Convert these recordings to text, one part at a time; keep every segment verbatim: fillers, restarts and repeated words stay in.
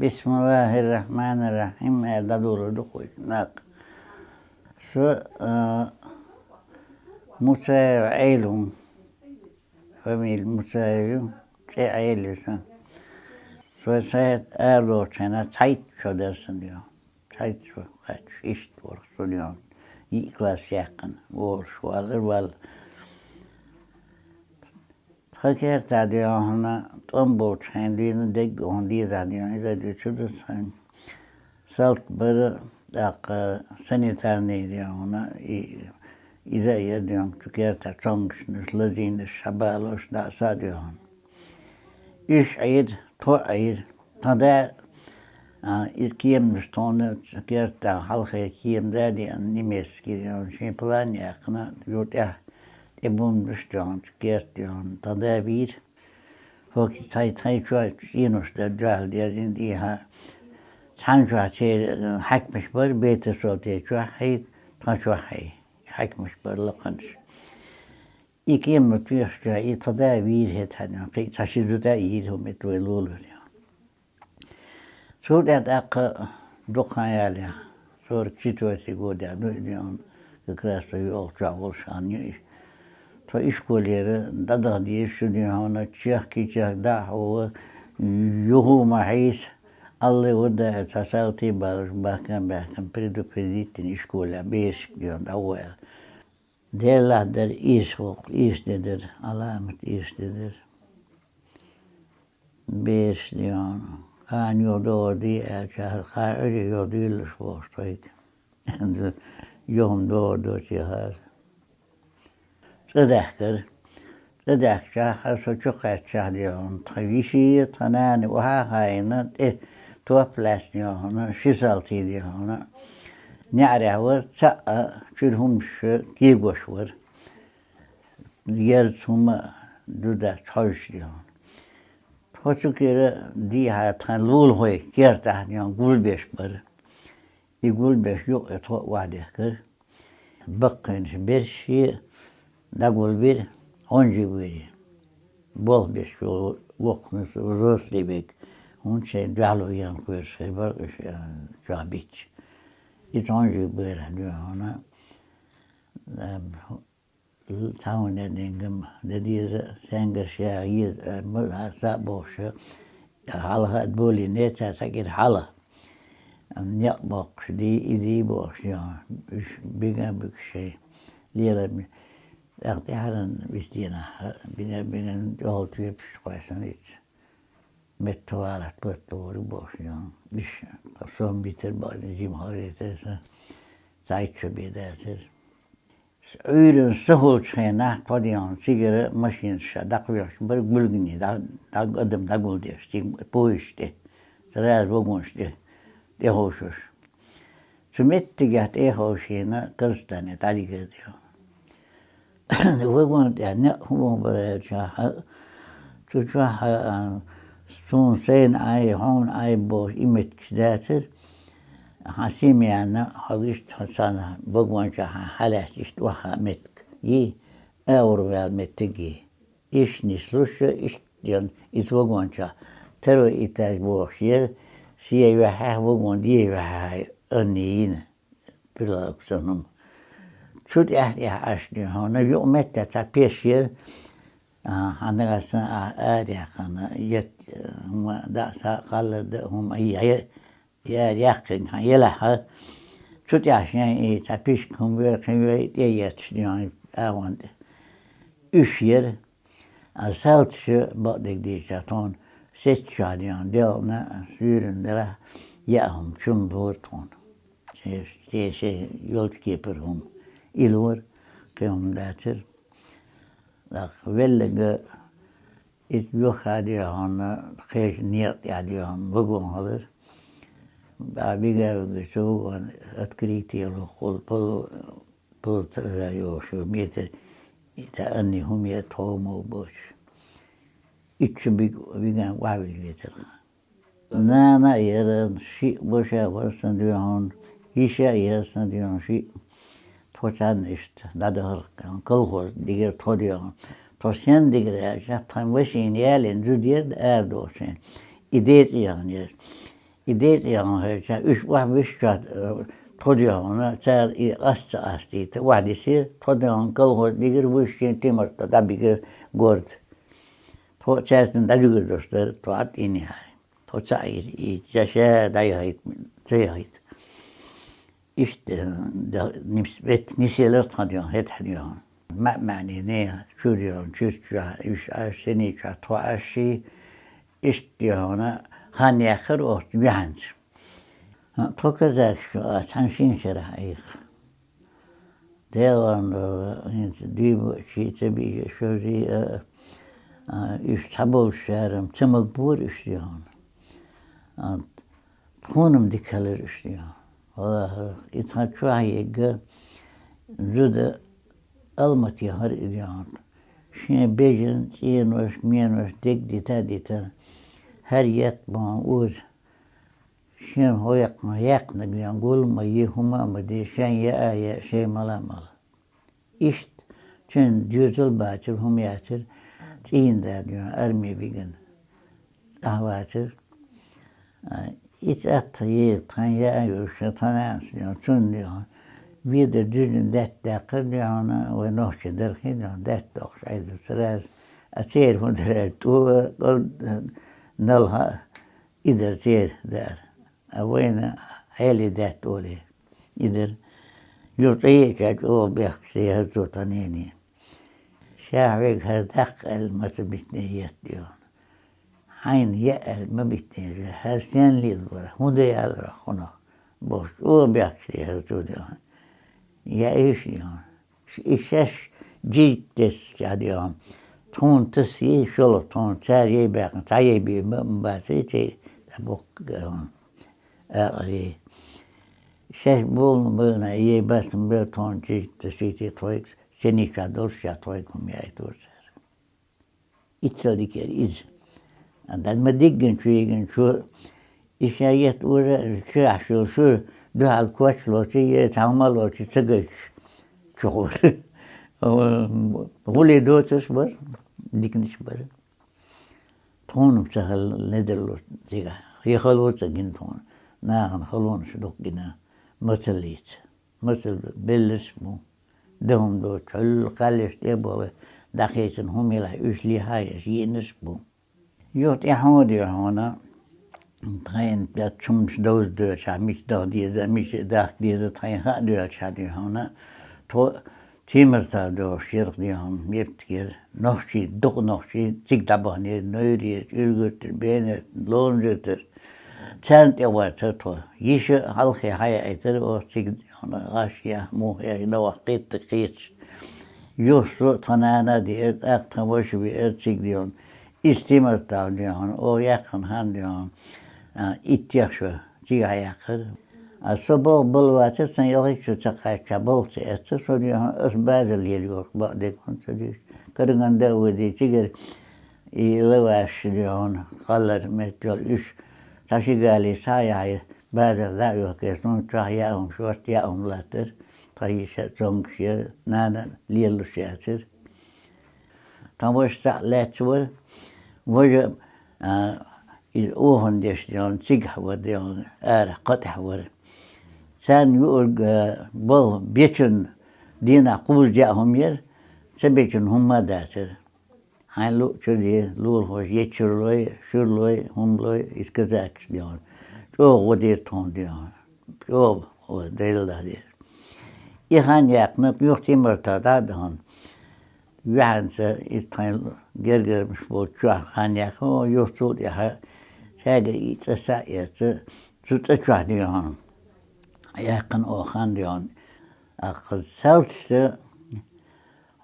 Бисмиллахир-рахманир-рахим аьлла дӀадоладу кхуза накъ. Со, а, Муцаев Ӏелун, фамилия Муцаев ю, цӀи Ӏела ю сан. Со сай арадолчу хенахь цхьайтта шо дара сан дуьйна. Цхьайтта шо кхаьчча, иштта вара со дуьйна. Йиъ класс яьккхина, волуш валла, валла. Тхан кертахь дуьйна хьуна тӀом болчу хенахь дуьйна дегга хьуна дезахь дуьйна иза дуьйцур ду тхан. Салт бара, тӀаккха санитарный дуьйна хьуна и, иза а яра дуьйна цу кертахь цомгушнаш, лазийнаш, шабалош, дӀа а са а дуьйна хьуна. Уьш Ӏийра, тхо а Ӏийра. Тхан да, а, иза кеманаш тхуна кертахь хьалхе кема да а деана, немецкий дуьйна, шен план яьккхина, юха тӀехь тӀе бумнаш дуьйна, цу керта дуьйна. Тхан да вийра. ХӀокху тхайн, тхайн чохь цӀенош дара, дуьхьал дерзина дийхьа. Цхьана чохь церан хьаькамаш бара, бетасолте чохь хьий, тхан чохь хьий. Хьаькамаш бара лакханаш. И кема тоьхча чохь, и тхан да вийра хӀетахь, кхин а цхьа ши зуда а йийра, хӀума тӀе вай лолор. Цул тӀаьхьа тӀаккха дукха хан ялехь, сорок четвёртый годехь ду и дуьйна, как раз тхо йоьалгӀачохь волуш хан ю и. Тхо ишколера дӀадаха дезаш ду дуьйна хьуна, чехка-чехка дӀа а хьо, юха а ма хьийса, алле вада аьлла, цхьа салти балуш, баьхкина-баьхкина предупредить дина ишколехь берашка дуьйна дӀагӀо аьлла. Делахь дара, ийса гӀуллакх, ийса де дара, Ӏаламат ийса де дара. Бераш дуьйна, кхана юха догӀур ду аьлча, кхана Ӏуьйре юха дуьйлалаш бохуш тхоьга. Юха-м догӀур доций хӀара. ЦӀа даьхкира. ЦӀа даьхкичахь, со чу кхаьччахь дуьйна, тхан йиши, тхан нана охьа а хаийна, тӀе топ лаьцна дуьйна хьуна, ши салти дуьйна хьуна. НеӀарехь вара, цхьаъ а чуьра хӀумаш кегош вара. Герз хӀума ду дац хьожуш дуьйна хьуна. Тхо цу кира дийхьа тхан лулахой кертахь дуьйна гулбеш бара. И гулбеш юкъа тхо а охьадехкира. Баккхийнаш берш шен дӀагулбира, хьонжий буьйре. Болх беш йолу воккханаш, взрослый век, хӀунда шайн дуьхьало ян кхоьруш хир бара уьш, а, чохь битташ. И цхьа хьонжий буьйрахь дуьйна хьуна, а, цхьа хӀума динга ма дан деза, сенгаш яха еза, а, ма, а, са а бохуш, хьалха а болийна, цара цхьа кӀира хьала. Некъ боккхуш дий, и дий бохуш, уьш биган а буьгуш шайн лелам. ТӀаккха тӀаьхьаран вист дийнахь, биган, биган тӀехула тоьпаш кхоьссина иза. Метта валат, бат бохур бохуш, уьш, тхан сом битар бакъ, жима хьаларетар сан, цхьайтта шо бен дацара. Ӏуьйранна са хуьлучу хенахь тхо дуьйна цигара машинаш ша дӀакхоьхьуш бара гулгане, дӀа, дӀа, адам дӀагулдеш, цига поездаш тӀе, сразу вагонаш тӀе, тӀеховшош. Цу меттигехь тӀеховшийна Казахстане дӀадигира дуьйна. Вагон тӀехь некъ хӀун бара аьлча, цу чохь, а, суна сайна Ӏай, хьуна Ӏай бохуш и меттигаш дацара. Хьан семьяна хьо иштта хьо цхьана вагон чохь хьан хьалаьцна иштта охьа меттиг йий, агӀор ваьлла меттиг йий. Иштта нислуш, иштта йолу, иза вагон чохь второй этаж бохуш яра, сен юьххьехь вагон, ден юьххьехь анни йина, пилоксан хӀума. Цу тӀехь-тӀехь Ӏаш дуьйна хьуна, юкъаметтехь цхьа пеш яра, а, хьан дагахь сан а, араяьккхина, етт, хӀума даа, са кхаллар дан хӀума, и, я, яра яьккхина хьан елахь, цу тӀехь шен и цхьа пишка хӀума вер, кхин вер, тӀе етташ дуьйна агӀон тӀе. Уьш яра, а салташа бакъдерг дийцича, тхуна сецчахь дуьйна делхана, суьйранна делахь, яа хӀума чум лора тхуна. Шен, шен, шен йолчу кепара хӀума. И лора, кхин хӀума дацара. ТӀаккха велларг иза юьххьехь дуьйна хьуна, кхечу некъа тӀехь дуьйна хьуна вагон хилира. Бага вигна цу вагон открытие лохула, полу-, полутора йолуш ю метр, и цхьа анни хӀума яра тхов-мов боцуш. Итт шо биг-, вигна охьавилла вецара. Нана а яра, шиъ ваша а вара сан дуьйна хьуна, йиша а яра сан дуьйна шиъ. Тхо царна иштта дӀадахара, колхоз дигира тхо дуьйна хьуна. Тхо стенна дигира аьлча, тхан машина ялийна зуда яра арадохучу хенахь. И ден цӀе яхана яра. И децӀи яхана хӀаьта, уьш охьа вуьш чохь, э, тхо дехьана, цара и къаста ца къастийта, охьа дисира, тхо дехьана колхоз дигира, вуьш шен тимарта дӀабигира горд. Тхо цаьрца дӀадуьгур долуш дара, тхо Ӏад ийна яхьа. Тхо ца Ӏийра, и ца ша дӀаяхийта, ца яхийта. Иштта, да, нимс-, ветта нисъелира тхан дехьана, хӀетахь дехьана. МаьӀ-маьӀне нехан чуьра дехьана, чуьра чохь, уьш Ӏаш, синий чохь, тхо Ӏаш ший, иштта дехьана, хан яьккхира оцу юьхьанца. Тхо казакаш ю, а цхьана шина шарахь Ӏийха. Делан долу, хӀинца дуьйма а, ший ца бийша, шозий а, а, уьш цхьаболуш шарам ца магабора уьш дехьана. А, тхуна-м дика хилира уьш дехьана. ВаллахӀи, и тхан чохь егга зуда Алмат яхара и дехьана. Шен бежан, цӀенош, менош дерг дита а дита, хӀара етта бахьана оза. Шен хӀокхунах яьккхинарг ян гул а ма йи, хӀума а ма де, шен яа а яа, шен мала а мала. Иштта цуьнан доьзал а бацара, хӀума яцара, цӀийнан дада йон арме вигина цӀахь вацара. А, и цӀа тхан ера, тхан яа а йолуш, тхан нанас йон, цунна йон. Ведар дуьзна даьтта даьккхира дехьана, вай нохчий дархий дехьана, даьтта доккхуш Ӏедал ца раза. А церан хӀун дара аьлла, тӀо а, кӀал а, налха а, и дара церан даар. А вайна хьелий даьтта олий, и дара. Юха цӀа еача чӀогӀа бехкаш дехьа цо тхан нене. Ша хьоьга хӀара даккха аьлла ма ца битинера етта дехьана. Хьайна яа аьлла ма битинера, хӀара стенна лелабора, хӀун дан ялара хьуна, бохуш, чӀогӀа бехкаш дехьа цо дехьана. Яа уьш дехьана. И шаьш жижиг тесча дехьана. Тхуна тасий, шолгӀа тхуна цара яй баьккхина, цхьа яй бийр ма, ма бацара, церан дӀабоккха дехьана. Акъарий. Шаьш болу ма бевлла, яй бац ма бевлла, тхуна жижиг тасийта тхоьга, синий чохь долуш ша тхоьга хӀума яийтора цара. Иццал дика яра иза. Дан ма диггина чу йигина чу, и ша етта оза, чу ахь шу, шу дуьхьал коч а лоций, е цхьа хӀума а лоций, ца гайташ чу гӀур. ГӀуле доцурш бара, диканаш бара. Тхуна ца хала недарло цигахь. Яхало ца гина тхуна. Нахана халонаш дукха гина. Мацаллица. Мацалла белларш а бу. Дан хӀума доцу, чул кхаьллаш тӀе а бохуш, дӀакхечина хӀума елахь, уьш лехьа а еш, йиънарш а бу. Юха тӀаьхьо а дуьйхьуна, тхайна пец хӀуманаш довза доьлча, мича даха деза, мича дахка деза, тхайна хаа доьлча дуьйхьуна, тхо Тимартал долуш ярх дуьйхьуна, меттигера, нохчий, дукха нохчий, цига дӀабаханера, Нойрера, ЧӀуьргуьртара, Бенара, Ломжуьртара. Царна тӀе вацара тхо. Йиша а хьалхе хьаяийтара оха цига, гӀаш яхь, муха яхь, новкъа кхетта кхеташ. Юха со а, тхан нана а деара, тӀаккха тхан ваша веара цига дехьана. Иза Тимартал дехьана, оха яьккхина хан дехьана, а, иттех шо цига хьаяьккхира. А со болх бала вацара, сан ялхитта шо ца кхаьчча, болх ца эццара, со дехьана, ас базар лелайо бакъдерг хӀунда ца дуьйцу. Караганда а вадий, цигара и лаваш дехьана, кхаллар меттел уьш. Цхьа ши гали схьа а яхье, базар дӀа а йохкаре, суна чохь яа хӀума шорта, яа хӀума латтара, тхан йиша а цомгуш яра, нана а лелалуш яцара. Тхан ваша цхьаъ лаьцна вара, важа, а, иза охана деш дехьана, цигахь вара дехьана, арахь кхатӀехь вара. Царна юург, а, болх бечун дийнахь кхузза яа хӀума яра, ца бечун хӀумма а дацара. Хьайн луъ чу де, лулахоша ечурлой, шурлой, хӀумалой, иза казакаш дехьана. ЧӀогӀа гӀо дира тхуна дехьана. ЧӀогӀа гӀо, Делла дехьа дира. И хан яьккхина, юха Тимартал дӀа а дахана. Юьхьанца иза тхайн гергарнаш болчу чохь хан яьккхина, юха цул тӀаьхьа цаьргара и цӀа схьа а эцна, цу цӀа чохь дехьана. Яьккхина оха хан дехьана. Аккха салташа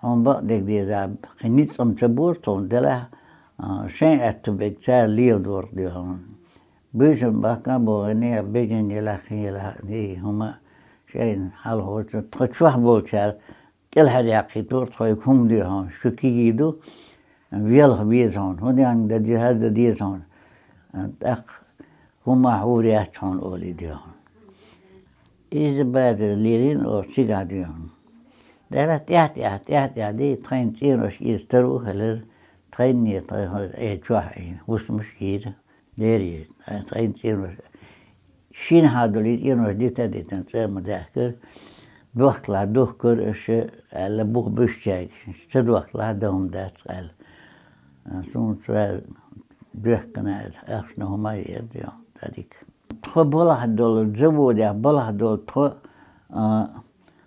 Хьуна бакъдерг деза, кхин ницкъ-м ца бора тхуна делахь, а, шайн аьтту берг цара леладора дехьана. Буьйсанна бахкана а боху, нехан бежан елахь, кхин елахь, и хӀума шайна хьалхочу, тхан чохь болчара кӀелхьаръяьккхийтора тхоьга хӀума дехьана, шу кегий ду, велха веза хьуна, хӀун дехьа дан деза, хӀара дан деза хьуна. ТӀаккха хӀума хьур яц хьуна олий дехьана. Иза базар лелийна оха цигахь дехьана. Делахь тӀаьхь-тӀаьхь, тӀаьхь-тӀаьхь дий, тхайна цӀенош иза таро а хилира, тхайна а, тхайна а, э, чохь Ӏийна, хӀусамаш а йийра, лерийра, тхайна цӀенош. Шийна хьадолу и цӀенош дита а дитина, цӀа а ма даьхкира. Дохкалахь духкура аша аьлла, бух буьйсучаьрга, ца дохкалахь дан хӀума дац аьлла. Суна цара доьхкина, ахчана хӀума а яра, цхьа дика. Тхо балахь долу, заводехь балахь долу тхо, а,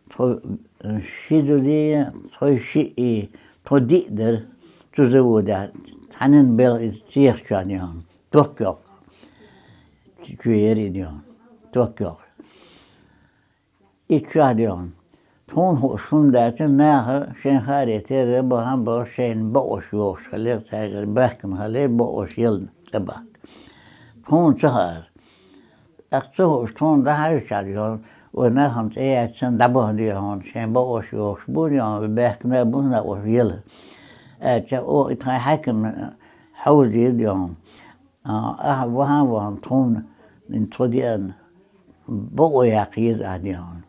тхо, а, ши зуда, тхо шиъ, тхо диъ дара цу заводехь, цхьанна бел иза цехьа чохь дехьа, ток йоккху. Чу яра и дехьа, ток йоккху. И чохь дехьа. Тхуна хууш хӀума дац, наха шайн хааре терра бахьана бохуш, шайна бакъош йохуш хилла, цаьргара баьхкина хилла, бакъош елла цӀа бахка. Тхуна ца хаьара. ТӀаккха ца хууш, тхуна дӀахьаьжча дехьа, вай нахана цӀе яьлча санна дӀабаха дехьа, шайн бакъош йохуш бу дехьа, баьхкина а бу, накъош елла. Аьлча, о, и тхайн хьаькам хьовзийра дехьа. А, ахьа вахана-вахана тхуна, тхо деана, бакъо яккха еза ахьа дехьа,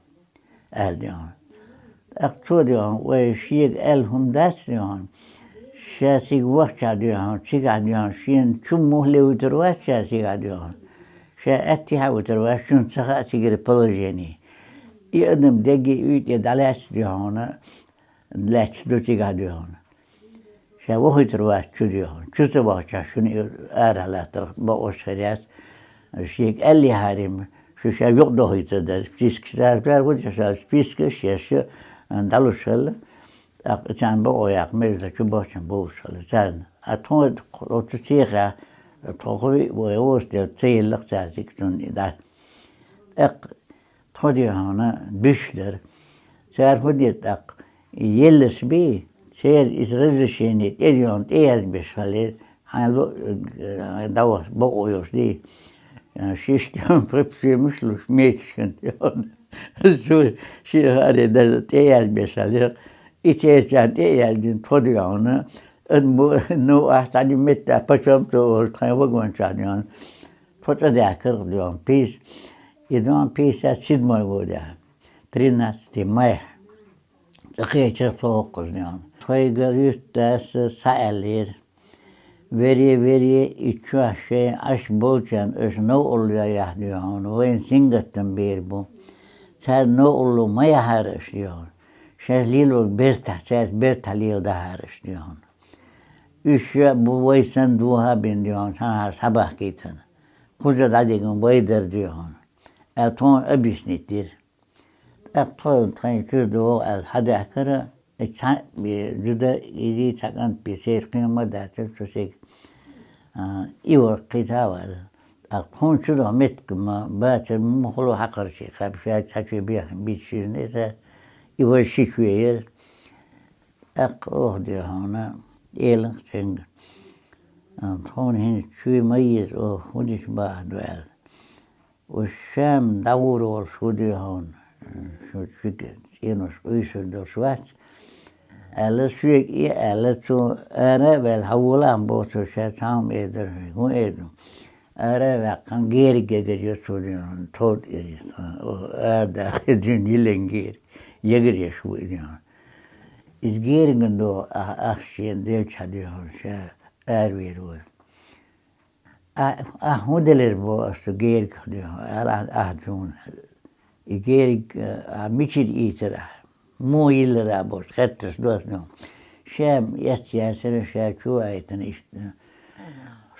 аьлла дехьа. ТӀаккха цо дехьа, вай шега аьлла хӀума дац дехьа, ша цига вахча дехьа, цигахь дехьа, шена чу муха левитар вац ша цигахь дехьа, ша аьттехьа витар вац, шуна ца хаьа цигара положение. И адам дегги уьйтӀе дӀалаьцна дехьа, лаьтташ ду цигахь дехьа. Ша вохуьйтур вац чу дехьа. Чу ца вахча шуна и арахь латтарх бакъош хир яц. Шега аьллехьарий-м, шу ша юкъадохуьйтур дара. Спискаш цара, цара ву ша спискаш еш, дӀалуш хилла. ТӀаккха царна бакъо яккха меза чу бохчун бовлуш хилла царна. А тхо оцу цехьа, тхо хӀу вай вовшах делла ца еллакх цара цига цунна и дӀа. ТӀаккха тхо дехьа буьсуш дара. Цара хӀун дира тӀаккха? Еллаш бий, церан иза разрешение тӀе дехьа тӀеязбеш хилла, хьайн ло-, э, дӀавахча бакъо йолуш дий? Э, шишта дехьа припсуьймаш луш, мечашкан дехьа. Цо шен хааре дара тӀеязбеш хилла. И церан тӀеяздина тхо дехьа. Адамо, ну, ахь цхьана метта почём цо олу тхайн вагончохь дехьа. Тхо цӀа даьхкира дехьа, пис-, и дехьа пятьдесят седьмой годехь, тринадцатый май. Цкъа кхечира тхо хӀокхуза дехьа. Тхайгара юьртдас схьааьллера: «Вере, вере, и чохь шайн Ӏаш болчарна аша новкъарло яхь дехьа, вайна сингаттам бер бу. Царна новкъарло ма яхьара аша дехьа. Шаьш лелорг бертахь, цаьрца бертахь леладахьара аша дехьа. Уьш а бу вай санна дохьа а бина дехьа, цхьанхьара схьабахкийтина. Кхуза дӀадигна вай дара дехьа», аьлла, тхуна объяснить дира. ТӀаккха тхо тхайн чуьра догӀу аьлла схьадаьхкира, и цхьаъ бен зуда, изий цхьа кӀант бен, церан кхин хӀума а дац, цу цига, а, и вара кхин цхьа а вара. ТӀаккха тхуна чу догӀу меттиг ма бацара, мухало хьакхарчий кхаьба, ша цхьа чу бехна бича ширна иза, и важа ши чу яра. ТӀаккха оха дехьа, эланах цуьнга: «А, тхуна хӀинца чуьра ма еза оха, хӀун дича бахьа ду?» аьлла. Уьш ша-м дӀагӀур волуш хӀу дуьйхьуна, шу шуьга цӀенош къуьйсур долуш вац, аьлла, соьга и аьлла, цо ара а ваьлла, хьан волахь боху цо, ша цхьа хӀума эр дара хьоьга, хӀун эр ду? Ара а ваьккхина, герга ягар яра цо дуьйхьуна, тхов тӀера яра, ара даха дуьйна йилина герга, ягар еш ву и дуьйхьуна. Иза герга ду, а, ахча шена делча хьан дуьйхьуна, ша аравер вара. А, ахь хӀун делира боху аса цу гергах дуьйхьа, аьлла ахь дуьйхьа. И герг, а, мичара ийцира ахь? Муха йиллира а бохуш, хеттарш доцу дуьйхьа. Ша эццаяьрсира, ша чу а айтина иштта.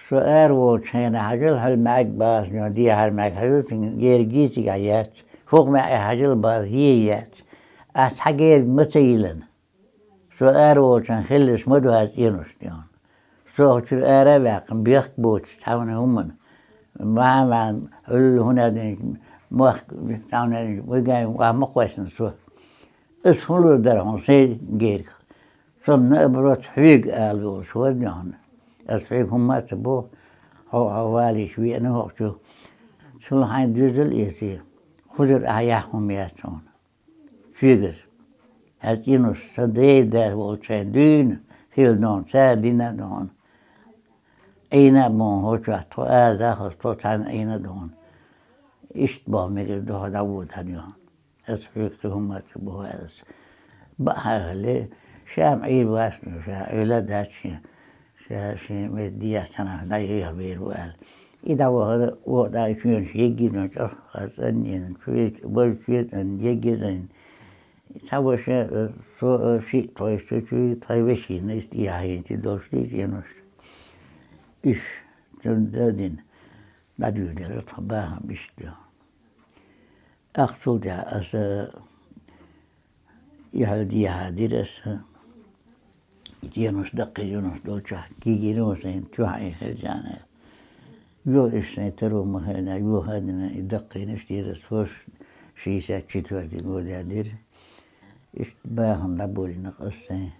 Со ара волчу хенахь хьажал, хьал маьӀиг база дуьйхьа, дехьара маьӀиг хьажал, цуьнан герг йийцигахь яц. ХӀокху маьӀе хьажал база, е яц. Ас цхьа герг ма ца йиллина. Со ара волчун хилларш ма ду хьан цӀенош дуьйхьа. Со хьо чуьра ара а ваьккхина, бехк боцуш цхьа хӀума хӀумана. Ван-ван, хӀуьлла хӀун аьлла, мохк цхьа хӀума аьлла, вигай ван ма кхоьссина со. Ас хӀун лур дара хьуна сайн гергах? Со наоборот хьоьга ала волуш вара дуьйхьа. Ас хьоьга хӀумма а ца боху, хьо, хьо валийча веана хӀокху чу. Цул хьайн дуьзал эций, кхузара ахьа яхь хӀума яц хьуна. Шуьгара. Хьан цӀенош сан ден да волчу хенахь дуьйна хилла дуьйхьа, цара дина а дуьйхьа. Ӏийна а боху хӀокху чохь, тхо ара дахалц, тхо цхьаьна Ӏийна а дуьйхьа. Иштта боху мегар ду хьо дӀавода хьан дуьйхьа. Аса хьоьга кхин хӀумма а ца боху аьлла аса. Бакъ хьан хилла, ша-м Ӏийр вац, ша Ӏуьйла а дац шен, ша шен метта дехьа цхьанхьа дӀаехьа вер ву аьлла. И дӀавахара, оха дӀа чоьнаш еггизан чӀоагӀа цӀаннена, чоьч-, бажа чоьцӀанна еггизан. Цхьа ваша, э, со, э, шиъ тхойша чу, тхай вешийна, иштта тӀехьа хьаенти долуш дий цӀенош. Уьш, цунна дадина, дӀадуьйладелира тхан бахам иштта. ТӀаккха цул тӀаьхьа аса и хьал дехьа дира аса. И цӀенош даккхий зуьнаш долчохь кегийра ву сайн, чохь айхьа хьаьжжана. Йо, иштта сайн таро ма хилла, йо, хадина и даккхийнаш дира аса, хӀорш шестьдесят четвёртый года дира. Иштта бахам дӀаболийна аса сайн.